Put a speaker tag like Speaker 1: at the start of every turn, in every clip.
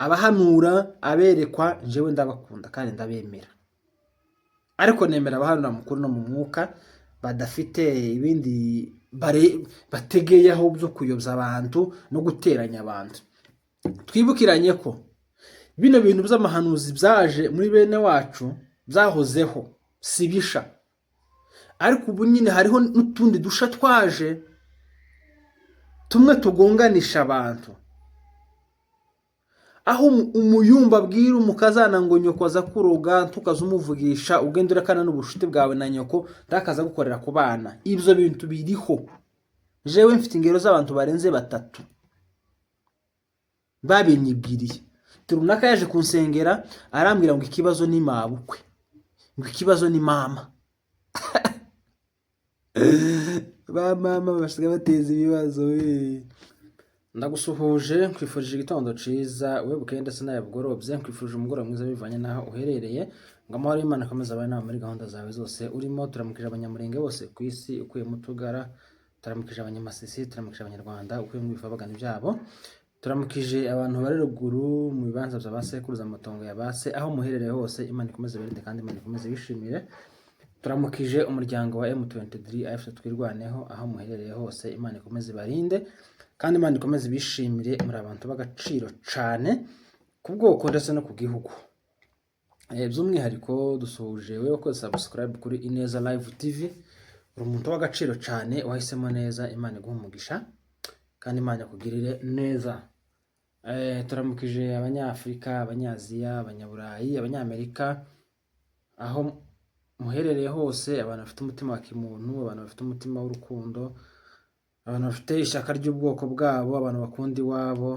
Speaker 1: Abahanura, aberekwa, njyewe ndabakunda kandi ndabemera, ariko nemera abahanura mukuru no mu mwuka, badafite ibindi bategeyeho byo kuyobya abantu no guteranya abantu. Twibukiranye ko bino bintu by'amahanuzi byaje muri bene wacu, byahozeho, si bisha, ariko ubu nyine hariho n'utundi dusha twaje, tumwe tugonganisha abantu, aho umuyumba abwira umukazana ngo nyoko aza kuroga, ntukaze umuvugisha, ugenda urekana n'ubucuti bwawe na nyoko, ntakaza gukorera ku bana. Ibyo bintu biriho. Jewe mfite ingero z'abantu barenze batatu babinyibwiriye. Runaka yaje kunsengera, arambwira ngo ikibazo ni mabukwe, ngo ikibazo ni mama. Ba mama basigaye bateza ibibazo we. Ndagusuhuje, nkwifurije igitondo ciza we, bukeye ndetse nawe bugorobye, nkwifurije umugoroba mwiza bivanye n'aho uherereye, ngo amahoro y'Imana akomeze abane nawe muri gahunda zawe zose urimo. Turamukije Abanyamurenge bose ku isi, ukuyemo utugara, turamukije Abanyamasisi, turamukije Abanyarwanda ukuyemo ibifabagana byabo, turamukije abantu bari ruguru mu bibanza bya ba sekuruza, amatongo ya ba se, aho muherereye hose, Imana ikomeze ibarinde kandi Imana ikomeze ibishimire. Turamukije umuryango wa M23 AFC Twirwaneho, aho muherereye hose, Imana ikomeze ibarinde kandi Imana ikomeze ibishimire. Muri abantu b'agaciro cane ku bwoko ndetse no ku gihugu. By'umwihariko dusuhuje wewe wakoze subscribe kuri Ineza Live TV. Uri umuntu w'agaciro cane, wahisemo neza. Imana iguhe umugisha kandi Imana ikugirire neza. Turamukije Abanyafurika, Abanyaziya, Abanyaburayi, Abanyamerika, aho muherereye hose, abantu bafite umutima wa kimuntu, abantu bafite umutima w'urukundo, abantu bafite ishyaka ry'ubwoko bwabo, abantu bakunda iwabo.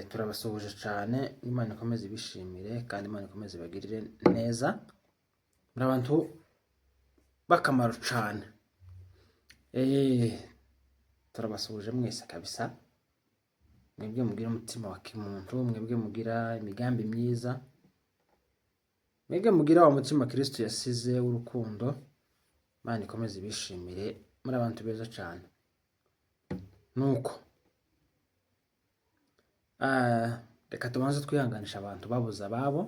Speaker 1: Turabasuhuje cyane. Imana ikomeze ibishimire kandi Imana ikomeze ibagirire neza. Muri abantu b'akamaro cyane. Turabasuhuje mwese kabisa, mwebwe mugira umutima wa kimuntu, mwebwe mugira imigambi myiza, mwebwe mugira wa mutima Kristo yasize w'urukundo. Imana ikomeze ibishimire, muri abantu beza cyane. Nuko reka tubanze twihanganisha abantu babuze ababo,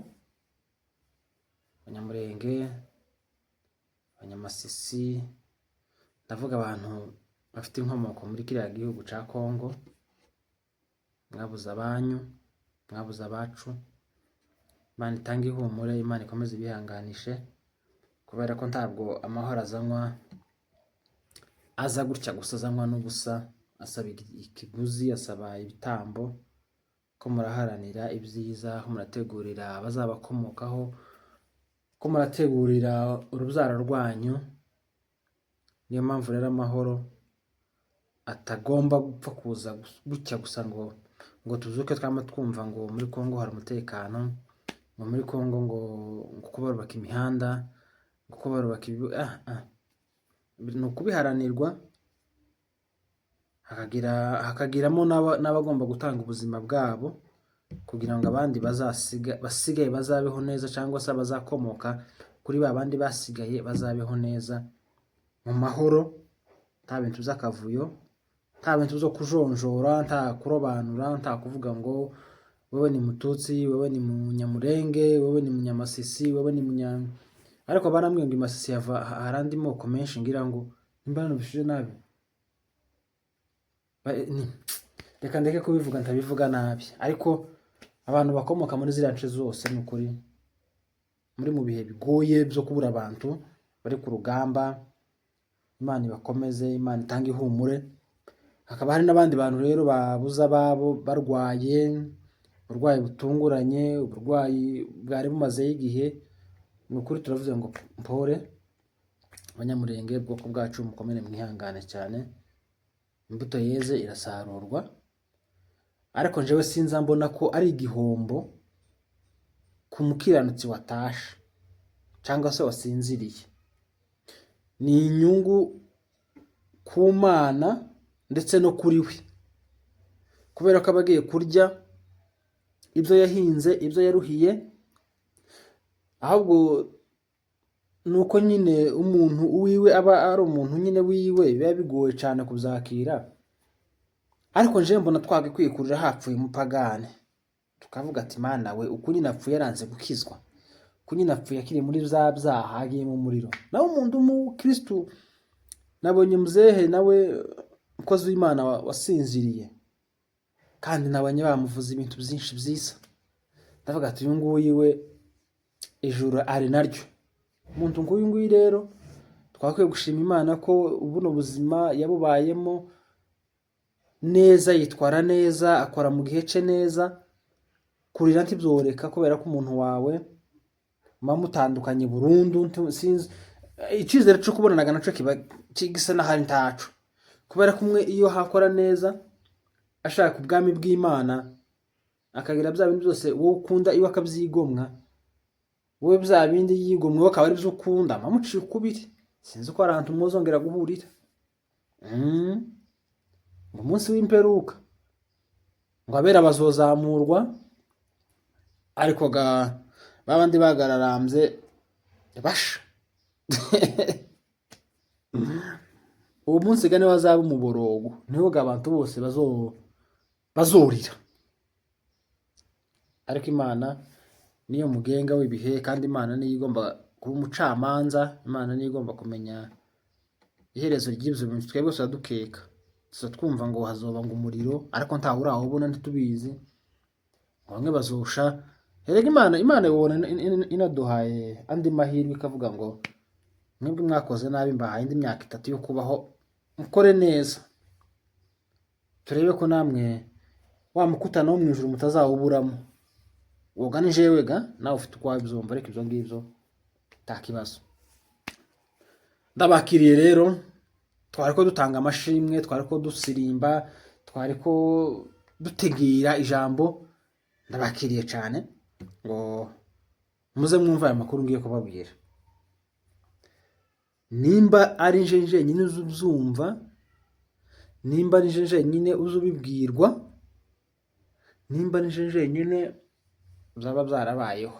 Speaker 1: Abanyamurenge, Abanyamasisi, ndavuga abantu bafite inkomoko muri kiriya gihugu cya Kongo. Mwabuze abanyu, mwabuze abacu. Imana itange ihumure, Imana ikomeze ibihanganishe, kubera ko ntabwo amahoro azanywa aza gutya gusa, azanywa n'ubusa, asaba ikiguzi, asaba ibitambo. Ko muraharanira ibyiza, ko murategurira abazabakomokaho, ko murategurira urubyaro rwanyu. Niyo mpamvu rero amahoro atagomba gupfa kuza gutya gusa, ngo tuzuke twama twumva ngo muri Kongo hari umutekano, ngo muri Kongo ngo ko barubaka imihanda, ngo ko barubaka ibi. Ni ukubiharanirwa, hakagiramo n'abagomba gutanga ubuzima bwabo kugira ngo abandi bazasiga basigaye bazabeho neza, cyangwa se abazakomoka kuri ba bandi basigaye bazabeho neza mu mahoro, nta bintu by'akavuyo, nta bintu byo kujonjora, nta kurobanura, nta kuvuga ngo wowe ni Mututsi, wowe ni Munyamurenge, wowe ni Munyamasisi, wowe ni Munya. Ariko barambwiye ngo i Masisi hava hari andi moko menshi, ngira ngo nimba nanubishije nabi. Reka ndeke kubivuga, ntabivuga nabi. Ariko abantu bakomoka muri ziriya nce zose, ni ukuri muri mu bihe bigoye byo kubura abantu bari ku rugamba. Imana ibakomeze, Imana itange ihumure. Hakaba hari n'abandi bantu rero babuze ababo barwaye uburwayi butunguranye, uburwayi bwari bumazeho igihe. Ni ukuri turavuze ngo mpore, Abanyamurenge, ubwoko bwacu, mukomere, mwihangane cyane, imbuto yeze irasarurwa. Ariko njyewe sinza mbona ko ari igihombo ku mukiranutsi watashe cyangwa se wasinziriye, ni inyungu ku Mana ndetse no kuri we, kubera ko aba agiye kurya ibyo yahinze, ibyo yaruhiye. Ahubwo ni uko nyine umuntu uwiwe aba ari umuntu nyine wiwe, biba bigoye cyane kubyakira. Ariko njewe mbona twagakwiye kurira hapfuye umupagani, tukavuga ati: "Mana we, uku nyine apfuye yaranze gukizwa, uku nyine apfuye akiri muri bya byaha, agiye mu muriro." Nawe umuntu w'umukristu, nabonye muzehe nawe umukozi w'Imana wasinziriye, kandi nabonye bamuvuze ibintu byinshi byiza, ndavuga ati: "Uyu nguyu we ijuru ari naryo." Umuntu nk'uyu nguyu rero twakwiye gushima Imana ko buno buzima yabubayemo neza, yitwara neza, akora mu gihe cye neza. Kurira ntibyoreka, kubera ko umuntu wawe muba mutandukanye burundu, sinzi icyizere cyo kubonanaga nacyo kiba gisa n'ahari ntaco, kubera ko umwe iyo hakora neza ashaka ubwami bw'Imana, akagira bya bindi byose wowe ukunda, iwe akabyigomwa, wowe bya bindi yigomwe wowe akaba ari byo ukunda, muciye ukubiri, sinzi ko hari ahantu muzongera guhurira. Ngo umunsi w'imperuka ngo abera bazozamurwa, ariko ga babandi bagararambye basha. Uwo munsi ga niwo hazaba umuborogo, niho ga abantu bose bazorira. Ariko Imana niyo mugenga w'ibihe, kandi Imana niyo igomba kuba umucamanza, Imana niyo igomba kumenya iherezo ry'ibyo bintu. Twebwe tuba dukeka, tuza twumva ngo hazoba ngo umuriro, ariko ntawe urawubona, ntitubizi, ngo bamwe bazosha. Erega Imana ibona inaduhaye andi mahirwe, ikavuga ngo: "Mwebwe mwakoze nabi, mbahaye indi myaka 3 yo kubaho, mukore neza, turebe ko namwe wa mukutano wo mu ijuru mutazawuburamo." Woga ni jewe ga nawe ufite uko wabyumva, ariko ibyo ngibyo nta kibazo. Ndabakiriye rero. Twari ko dutanga amashimwe, twari ko dusirimba, twari ko dutegera ijambo. Ndabakiriye cyane ngo muze mwumve aya makuru ngiye kubabwira. Nimba ari nje njyenyine uzi ubyumva, nimba ari nje njyenyine uzi ubibwirwa, nimba ari nje njyenyine byaba byarabayeho.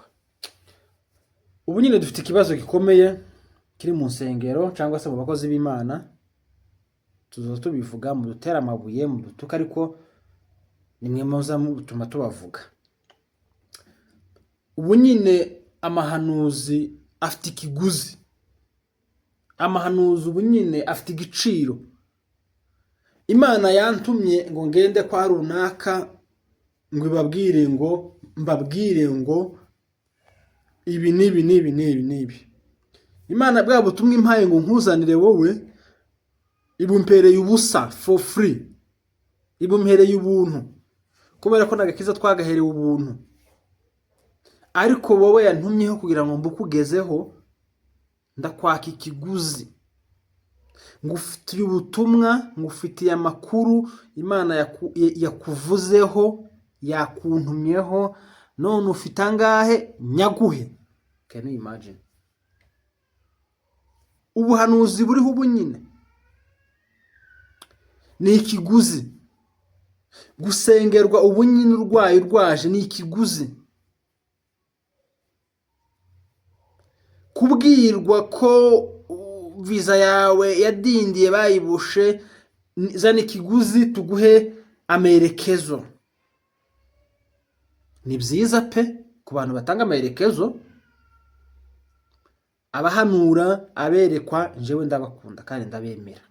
Speaker 1: Ubu nyine dufite ikibazo gikomeye kiri mu nsengero cyangwa se mu bakozi b'Imana. Tuzoza tubivuga, mudutere amabuye, mudutuke, ariko nimwe muza mutuma tubavuga. Ubu nyine amahanuzi afite ikiguzi, amahanuzi ubu nyine afite igiciro. Imana yantumye ngo ngende kwa runaka, ngo ibabwire, ngo mbabwire ngo ibi n'ibi n'ibi n'ibi n'ibi. Imana bwa butumwa impaye ngo nkuzanire wowe, ibumpereye ubusa, for free, ibumpereye ubuntu, kubera ko n'agakiza twagaherewe ubuntu. Ariko wowe yantumyeho kugira ngo mbukugezeho, ndakwaka ikiguzi. Ngufitiye ubutumwa, ngufitiye amakuru Imana yakuvuzeho, yakuntumyeho, none ufite angahe nyaguhe? Can you imagine? Ubuhanuzi buriho ubu nyine ni ikiguzi. Gusengerwa ubu nyine urwaye urwaje ni ikiguzi. Kubwirwa ko viza yawe yadindiye, bayibushe, zana ikiguzi tuguhe amerekezo. Ni byiza pe ku bantu batanga amerekezo, abahanura, aberekwa, njyewe ndabakunda kandi ndabemera,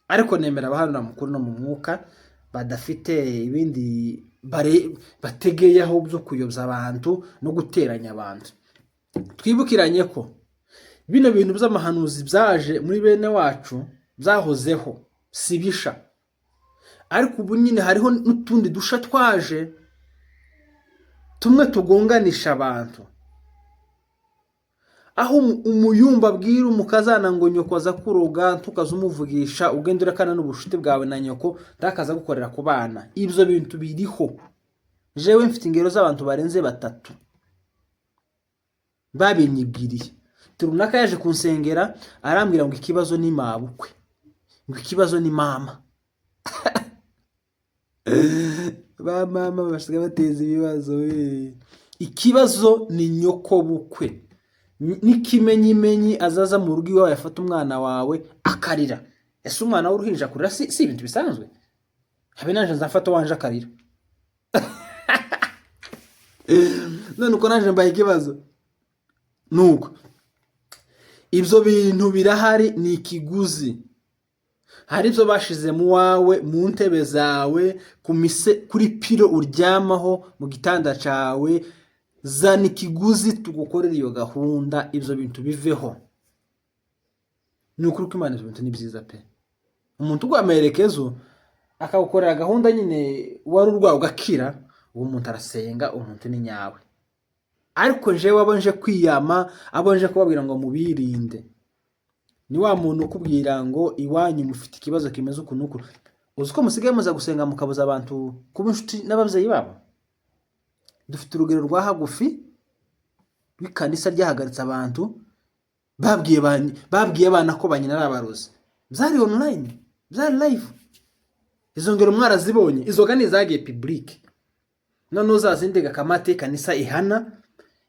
Speaker 1: ariko nemera abahanura mukuru no mu mwuka, badafite ibindi bategeyeho byo kuyobya abantu no guteranya abantu. Twibukiranye ko bino bintu by'amahanuzi byaje muri bene wacu, byahozeho, si bisha, ariko ubu nyine hariho n'utundi dusha twaje, tumwe tugonganisha abantu, aho umuyumba abwira umukazana ngo nyoko aza kuroga, ntukaze umuvugisha, ugende urekana n'ubucuti bwawe na nyoko, ntakaza gukorera ku bana. Ibyo bintu biriho. Jewe mfite ingero z'abantu barenze batatu babinyibwiriye. Runaka yaje kunsengera, arambwira ngo ikibazo ni mabukwe, ngo ikibazo ni mama. Ba mama basigaye bateza ibibazo we. Ikibazo ni nyoko bukwe. N'ikimenyimenyi azaza mu rugo iwawe, afata umwana wawe akarira. Ese umwana w'uruhinja kurira si ibintu bisanzwe? Habe naje nzafata wanje akarira. None uko naje mbaye ikibazo. Nuko ibyo bintu birahari, ni ikiguzi. Hari ibyo bashize mu wawe, mu ntebe zawe, ku mise, kuri pillow uryamaho, mu gitanda cyawe. Zana ikiguzi tugukorere iyo gahunda, ibyo bintu biveho. Ni ukuri ko Imana, ibyo bintu ni byiza pe. Umuntu uguha amerekezo, akagukorera gahunda nyine, wari urwaye ugakira, uwo muntu arasenga, uwo muntu ni nyawe. Ariko jewe abo nje kwiyama, abo nje kubabwira ngo mubirinde, ni wa muntu ukubwira ngo iwanyu mufite ikibazo kimeze uku n'uku. Uzi ko musigaye muza gusenga mukabuza abantu kuba inshuti n'ababyeyi babo? Dufite urugero rwa hagufi rw'ikanisa ryahagaritse abantu babwiye abana ko ba nyina ari abarozi. Byari online, byari live. Izo ngero mwarazibonye, izo ga ni izagiye public. Noneho za zindi gakamate kanisa ihana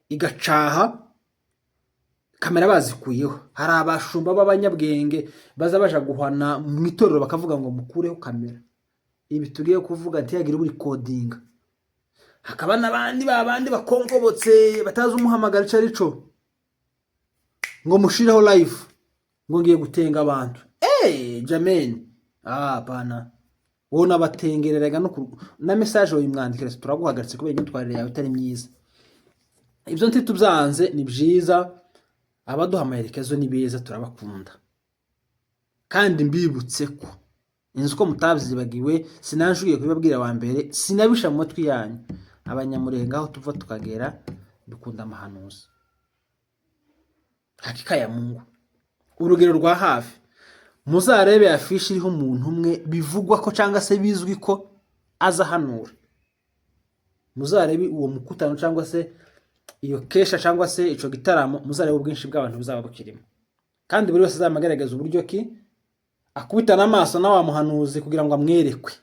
Speaker 1: igacaha kamera bazikuyeho. Hari abashumba b'abanyabwenge baza baja guhana mu itorero, bakavuga ngo mukureho kamera, ibi tugiye kuvuga ntiyagire uri kodinga. Hakaba n'abandi babandi bakonkobotse batazi umuhamagara ico ari co, ngo mushireho live, ngo ngiye gutenga abantu. Eh, jameni, ah pana, wowe nabatengereraga no na message wayimwandikira, turaguhagaritse kubera imyitwarire yawe itari myiza. Ibyo ntitubyanze, ni byiza. Abaduha amaherekezo ni beza, turabakunda. Kandi mbibutse ko inzu ko mutabyibagiwe, sinanjuye kubibabwira wa mbere, sinabisha mu matwi yanyu. Abanyamurenga aho tuva tukagera dukunda amahanuzi, hakika ya Mungu. Urugero rwa hafi, muzarebe afishi iriho umuntu umwe bivugwa ko cyangwa se bizwi ko aza ahanura. Muzarebe uwo mukutano cyangwa se iyo kesha cyangwa se ico gitaramo, muzarebe ubwinshi bw'abantu buzaba bukirimo. Kandi buri wese azaba agaragaza uburyo ki akubitana amaso na wa muhanuzi kugira ngo amwerekwe.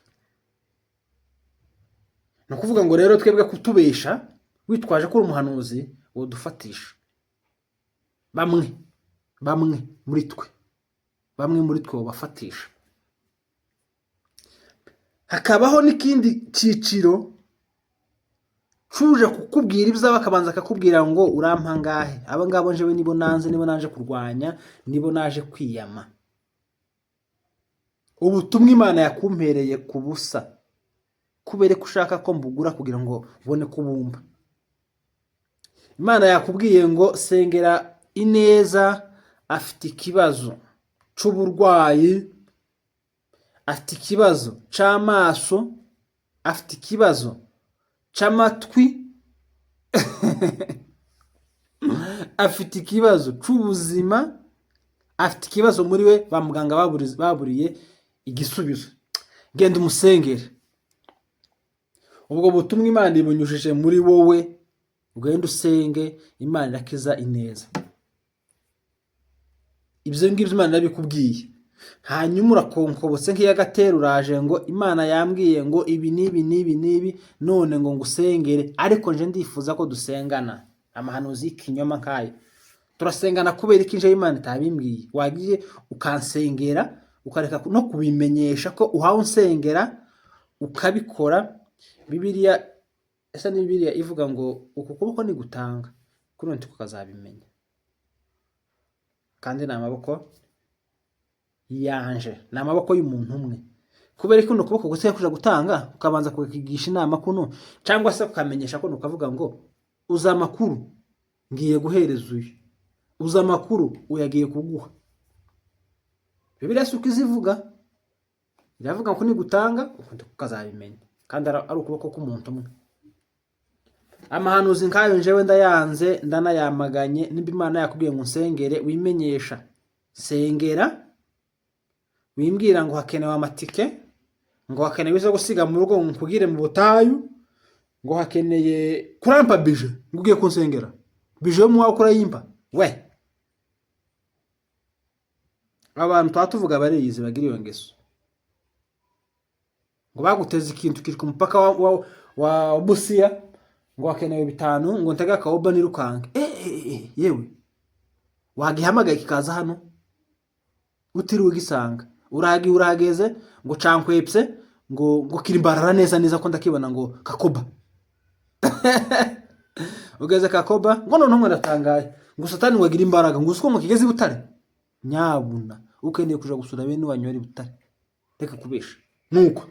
Speaker 1: Ni ukuvuga ngo rero twebwe kutubesha witwaje ko uri umuhanuzi, wodufatisha. Bamwe muri twe, bamwe muri twe bafatisha. Hakabaho n'ikindi cyiciro cuje kukubwira ibyawe, akabanza akakubwira ngo urampa ngahe. Abo ngabo njewe nibo nanze, nibo naje kurwanya, nibo naje kwiyama. Ubutumwa Imana yakumpereye ku busa, kubera ko ushaka ko mbugura kugira ngo ubone ko bumva. Imana yakubwiye ngo sengera Ineza, afite ikibazo c'uburwayi, afite ikibazo c'amaso, afite ikibazo c'amatwi, afite ikibazo c'ubuzima, afite ikibazo muri we, ba muganga baburiye igisubizo, genda umusengere. Ubwo butumwa Imana ibunyujije muri wowe, ugende usenge, Imana irakiza Ineza. Ibyo ngibyo Imana irabikubwiye. Hanyuma urakonkobotse nk'iy'agatera, uraje ngo Imana yambwiye ngo ibi n'ibi n'ibi n'ibi, none ngo ngusengere, ariko nje ndifuza ko dusengana. Amahanuzi y'ikinyoma nk'ayo, turasengana kubera ko inje Imana itabimbwiye? Wagiye ukansengera, ukareka no kubimenyesha ko uhawe unsengera, ukabikora. Bibiliya ese ni Bibiliya ivuga ngo uku kuboko nigutanga kuno tukazabimenya, kandi ni amaboko yanje, ni amaboko y'umuntu umwe. Kubera ko kuno kuboko gusigaye kuja gutanga, ukabanza kukigisha inama kuno, cyangwa se ukamenyesha kuno, ukavuga ngo uzi amakuru ngiye guhereza uyu, uzi amakuru uyu agiye kuguha. Bibiliya si uko izivuga, iravuga ngo nigutanga ukundi ukazabimenya, kandi ari ukuboko k'umuntu umwe. Amahanuzi nk'ayo njewe ndayanze, ndanayamaganye. Nimba Imana yakubwiye ngo unsengere, wimenyesha sengera, wimbwira ngo hakenewe amatike, ngo hakenewe izo gusiga mu rugo, ngo nkugire mu butayu, ngo hakeneye kurampa bije, ngo ugiye kunsengera bije yo muwawe kurayimpa we. Abantu tuba tuvuga bariyizi, bagira iyo ngeso ngo baguteze ikintu kiri ku mupaka wa Busiya, ngo hakenewe 5, ngo ntege akawoba nirukanke. Yewe, wagihamagaye kikaza hano utiriwe ugisanga, uragiye urahageze ngo cankwepse. ngo kirimbarara neza neza ko ndakibona ngo Kakoba ugeze Kakoba, ngo noneho ngo ndatangaye, ngo Satani ngo agire imbaraga, ngo usiko ngo kigeze i Butare. Nyabuna ukeneye kuja gusura bene wanyu bari i Butare, reka kubesha. Nuko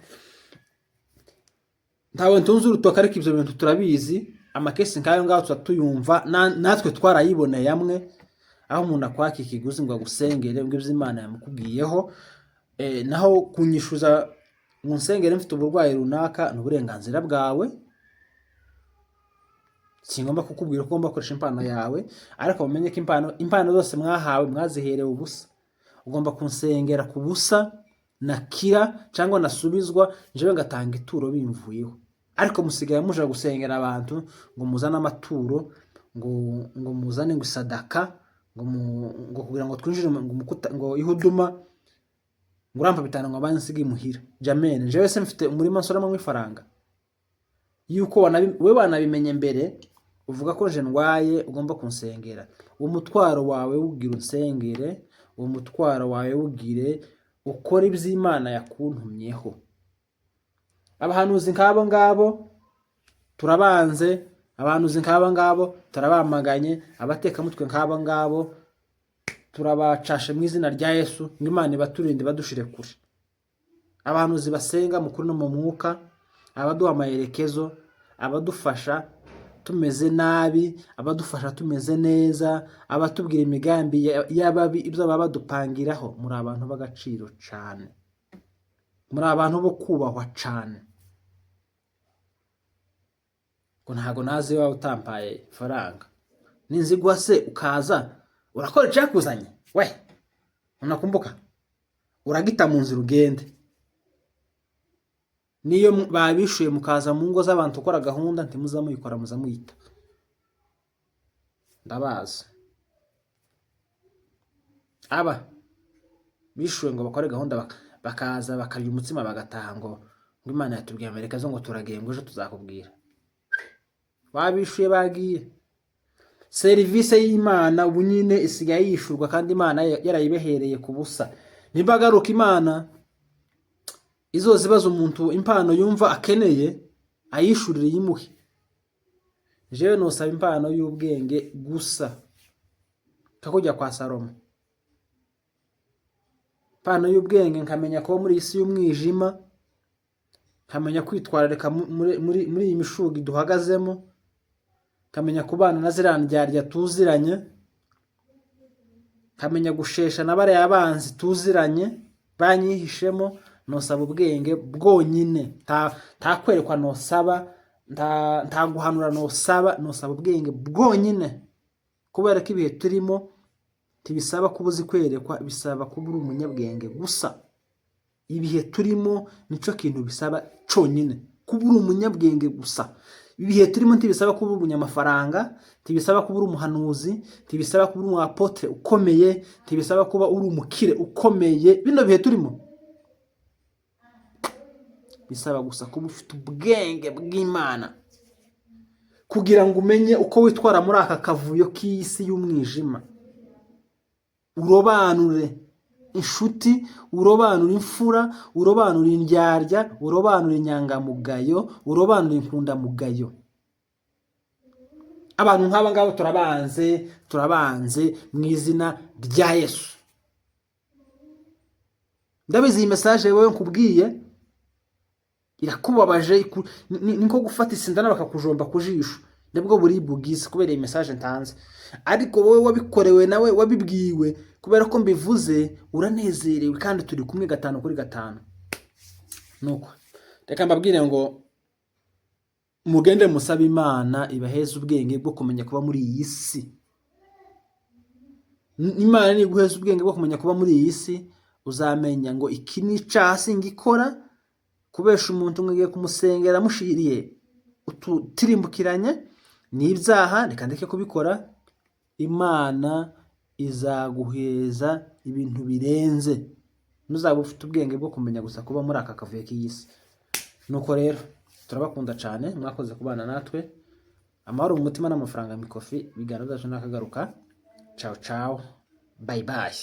Speaker 1: ntawe ntunze urutoki, ariko ibyo bintu turabizi. Ama case nk'ayo ngaho tuba tuyumva, natwe twarayiboneye amwe, aho umuntu akwaka ikiguzi ngo agusengere ngo ibyo Imana yamukubwiyeho. Naho kunyishuza ngo nsengere mfite uburwayi runaka ni uburenganzira bwawe. Singomba kukubwira ko ugomba gukoresha impano yawe, ariko mumenye ko impano zose mwahawe mwaziherewe ubusa. Ugomba kunsengera ku busa, nakira cyangwa nasubizwa, njyewe ngatanga ituro bimvuyeho. Ariko musigaye muja gusengera abantu ngo muzane amaturo, ngo muzane ngo isadaka, ngo kugira ngo twinjire ngo mukuta, ngo ihuduma, ngo urampa 5 ngo abanze nsige imuhira. Jamene, njyewe se mfite umurima nsoromamo ifaranga? Yuko we wanabimenye mbere, uvuga ko nje ndwaye ugomba kunsengera. Uwo mutwaro wawe wubwire unsengere, uwo mutwaro wawe wubwire ukore iby'Imana yakuntumyeho. Abahanuzi nk'abo ngabo turabanze, abahanuzi nk'abo ngabo turabamaganye, abatekamutwe nk'abo ngabo turabacashe mu izina rya Yesu, ngo Imana ibaturinde badushire kure. Abahanuzi basenga mu kuri no mu mwuka, abaduha amaherekezo, abadufasha tumeze nabi, abadufasha tumeze neza, abatubwira imigambi y'ababi, ibyo baba badupangiraho, muri abantu b'agaciro cyane, muri abantu bo kubahwa cyane. Ngo ntago nazi iwawe utampaye ifaranga, ninzigwa se ukaza urakora icyakuzanye we unakumbuka, uragita mu nzira ugende. Niyo babishuye mukaza mu ngo z'abantu ukora gahunda, ntimuza muyikora, muza muyita. Ndabazi aba bishuwe ngo bakore gahunda, bakaza bakarya umutsima bagataha, ngo Imana yatubwiye Amerika zo, ngo turagiye, ngo ejo tuzakubwira. Babishuye bagiye. Serivisi y'Imana ubu nyine isigaye yishurwa, kandi Imana yarayibehereye ku busa. Nimba agaruka, Imana izozibaza umuntu impano yumva akeneye, ayishurire, yimuhe. Jewe nosaba impano y'ubwenge gusa, kakujya kwa Salomo, impano y'ubwenge, nkamenya kuba muri iyi si y'umwijima, nkamenya kwitwararika muri iyi mishugi duhagazemo, nkamenya kubana na ziriya ndyarya tuziranye, nkamenya gushesha na bariya banzi tuziranye banyihishemo. Nosaba ubwenge bwonyine, nta kwerekwa nosaba, nta guhanura nosaba, nosaba ubwenge bwonyine, kubera ko ibihe turimo ntibisaba kuba uzi kwerekwa, bisaba kuba uri umunyabwenge gusa. Ibihe turimo nicyo kintu bisaba cyonyine, kuba uri umunyabwenge gusa. Ibihe turimo ntibisaba kuba uri umunyamafaranga, ntibisaba kuba uri umuhanuzi, ntibisaba kuba uri umu apôtre ukomeye, ntibisaba kuba uri umukire ukomeye. Bino bihe turimo bisaba gusa kuba ufite ubwenge bw'Imana, kugira ngo umenye uko witwara muri aka kavuyo k'isi y'umwijima, urobanure inshuti, urobanure imfura, urobanure indyarya, urobanure inyangamugayo, urobanure inkundamugayo. Abantu nk'aba ngabo turabanze, turabanze mu izina rya Yesu. Ndabizi iyi message wowe nkubwiye irakubabaje, ni nko gufata isindano bakakujomba ku jisho, nibwo buribwe bwiza kubera iyi message ntanze. Ariko wowe wabikorewe nawe wabibwiwe, kubera ko mbivuze uranezerewe, kandi turi kumwe gatanu kuri gatanu. Nuko reka mbabwire ngo mugende musabe Imana ibaheze ubwenge bwo kumenya kuba muri iyi si. Imana niguheza ubwenge bwo kumenya kuba muri iyi si, uzamenya ngo iki ni icyaha singikora. Kubesha umuntu ngo ngiye kumusengera mushiriye ututirimbukiranye ni ibyaha, reka ndeke kubikora. Imana izaguheza ibintu birenze ntuzaba ufite ubwenge bwo kumenya gusa kuba muri aka kavuyo k'iyi si. Nuko rero turabakunda cyane, mwakoze kubana natwe. Amahoro mu mutima n'amafaranga mu ikofi. Ibiganiro byacu nakagaruka. Ciao ciao, bye bye.